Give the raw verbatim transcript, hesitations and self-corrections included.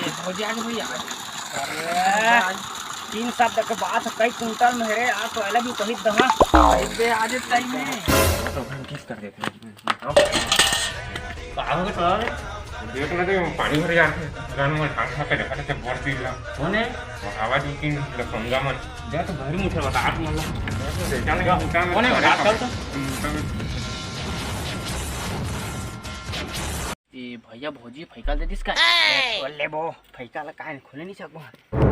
भौजी आगे भैया। अरे, तीन शब्द के बात कई कुंटल में रे, आज तो अलग ही कही दहा। अरे आज टाइम में तो हम किस कर देते हैं। का हो गया रे? पेट में तो पानी भर जाते हैं। गान में ढाक ढाक के देखा था, भर पी ला। कौन है? और आवाज की लफंगा मन। जा तो घर में उठे बता, आप मतलब। चल, चल, चल, कौन है? चल, बता, चल तो। हम्म, चल। ए भैया, भौजी फैका दे दिस का? ए! खोल ले बो, फैका ला काहे खोले नहीं सकबो?